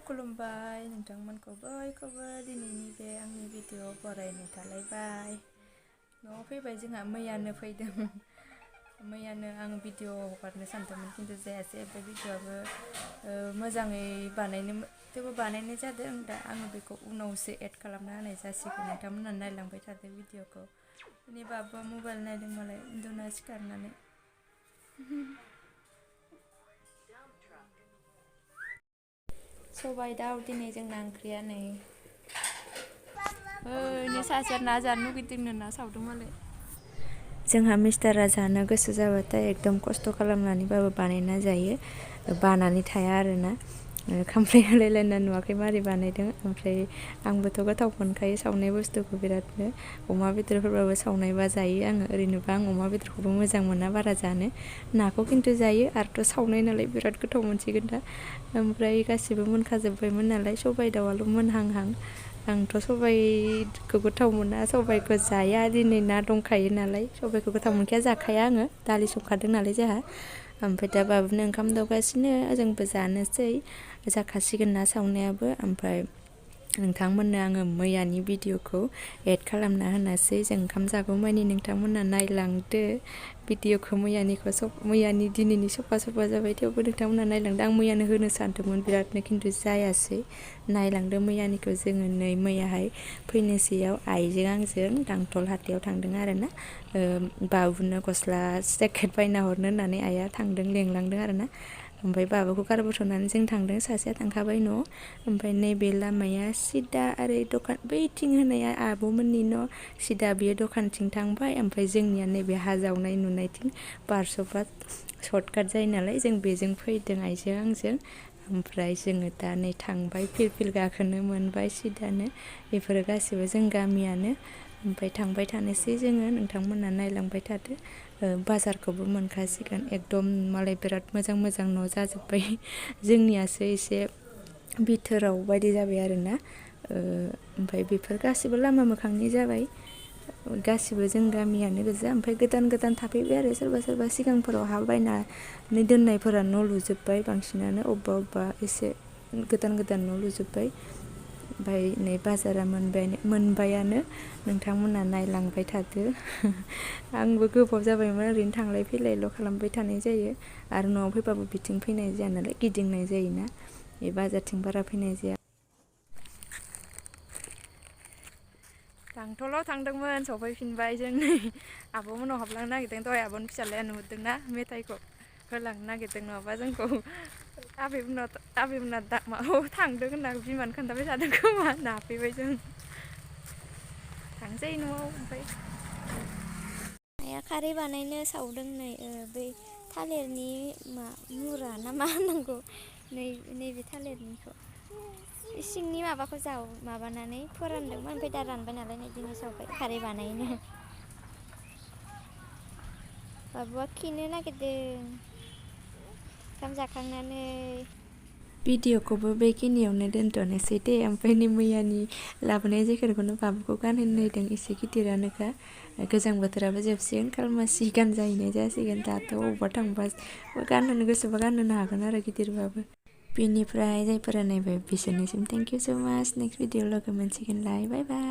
खुलुमबाय नोंथांमोनखौ बयखौबो दिनैनि बे आंनि भिडिअ बरायनाय थालायबाय। न'आव फैबाय जोंहा मैयानो फैदों। मैयानो आं भिडिअ हगारनो सानदोंमोन खिन्थु जायासै। ओमफ्राय भिडिअआबो मोजाङै थेवबो बानायनाय जादों। दा आङो बेखौ उनावसो एड खालामना होनाय जासिगोन। नोंथांमोनहा नायलांबाय थादों भिडिअखौ। दिनै बाबुआ मबाइल नायदों मालाय उन्दुना सिखारनानै। सबाइ दाउ दिनै जोंना ओंख्रिया नै सासेया ना जानो लुगैदोंनो ना सावदों मालाय। जोंहा मिस्टारा जानो गोसो जाबाथाय एकदम खस्थ' खालामनानैबाबो बानायना जायो। बानानै थाया आरोना। खामफ्लाय होलायलायना नुवाखै मारै बानायदों। ओमफ्राय आंबोथ' गोथाव मोनखायो सावनाय बुस्थुखौ बिरादनो। अमा बेदरफोरबाबो सावनायबा जायो आङो। ओरैनोबा आं अमा बेदरखौबो मोजां मोना बारा जानो। नाखौ खिन्थु जायो आरोथ' सावनाय नालाय बिराद गोथाव मोनसिगोन दा। ओमफ्राय गासिबो मोनखाजोब्बायमोन नालाय सबाइ दाउआल' मोनहांहां। आंथ' सबाइखौ गोथाव मोना, सबाइखौ जाया। दिनै ना दंखायो नालाय सबाइखौ गोथाव मोनखाया, जाखाया आङो। दालि संखादों नालाय जोंहा। ओमफ्राय दा बाबुनो ओंखाम दौगासिनो, जोंबो जानोसै। जाखासिगोन ना सावनायाबो। ओमफ्राय नोंथांमोननो आङो मैयानि भिडिअखौ एड खालामना होनोसै। जों ओंखाम जागौमानि नोंथांमोनहा नायलांदो भिडिअखौ। मैयानि दिनैनि सफा जाबाय, थेवबो नोंथांमोनहा नायलांदो। आं मैयानो होनो सानदोंमोन बिरादनो, खिन्थु जायासै। नायलांदो मैयानिखौ। जोङो नै मैयाहाय फैनोसैयाव आइजों आंजों दांथल हाथायाव थांदों आरोना। बाबुनो गस्ला जेकेट बायना हरनो होननानै आइया थांदों, लेंलांदों आरोना। ओमफ्राय बाबुखौ गारबोथ'नानै जों थांदों। सासेया थांखाबाय न'आव। ओमफ्राय नैबे लामाया सिदा ओरै दखान बैथिं होनाया आब'मोननि न' सिदा बेयो दखानथिं थांबाय। ओमफ्राय जोंनिया नैबे हा जावनाय नुनायथिं बारस'बा सर्टकाट जायो नालाय जों बेजों फैदों आइजों आंजों। ओमफ्राय जोङो दा नै थांबाय, फिरफिल गाखोनो मोनबाय सिदानो। बेफोरो गासिबो जों गामियानो। ओमफ्राय थांबाय थानोसै जोङो, नोंथांमोनहा नायलांबाय थादो। बाजारखौबो मोनखासिगोन। एकदम मालाय बिराद मोजां मोजां न' जाजोब्बाय। जोंनियासो एसे बिथोराव बायदि जाबाय आरोना। ओमफ्राय बेफोर गासिबो लामा मोखांनि जाबाय। गासिबो जों गामियानो गोजा। ओमफ्राय गोदान गोदान थाफैबाय आरो सोरबा सिगांफोराव हा बायनानै दोननायफोरा न' लुजोब्बाय बांसिनानो। अबेबा एसे गोदान गोदान न' लुजोब्बाय। ओमफ्राय नै बाजारा मोनबायानो। नोंथांमोनहा नायलांबाय थादो। आंबो गोबाव जाबायमोन ओरैनो थांलाय फैलायल' खालामबाय थानाय जायो। आरो न'आव फैबाबो बिथिं फैनाय जाया नालाय, गिदिंनाय जायोना। बे बाजारथिं बारा फैनाय जाया। दांथलाव थांदोंमोन, सफैफिनबाय जों नै आब'मोनाव हाबलांनो नागिरदों। दहाय आब'नि फिसाज्लाया नुहुरदोंना मेथाइखौ होलांनो नागिरदों, नङाबा जोंखौ आबैमोना माबायाव थांदों होनना बिमानो खोन्थाबाय थादों खोमा। नाफैबाय जों, थांसै न'आव। ओमफ्राय आइया खारै बानायनो सावदों नै बै थालिरनि मुरा ना मा होनांगौ, नैबे थालिरनिखौ सिंनि माबाखौ माबानानै फोरानदोंमोन। ओमफ्राय दा रानबाय नालाय नै दिनै सावबाय खारै बानायनो। बाबुआ खिनो नागिरदों ओंखाम जाखांनानै। भिडिअखौबो बेखिनियावनो दोनथ'नोसै दे। ओमफ्राय नै मैयानि लाबोनाय जेकेटखौनो बाबुखौ गानहोनो नागिरदों, एसे गिदिरानोखा। गोजां बोथोराबो जोबसिगोन, खालमासि गानजाहैनाय जासिगोन। दाथ' अबावबा थांबा गानहोनो गोसोबा गानहोनो हागोन आरो गिदिरबाबो। बेनिफ्राय जायफोरा नायबाय बिसोरनिसिम थेंक इउ स' माच। नेक्स्ट भिडिअ लोगो मोनसिगोनलाय। बाय बाय।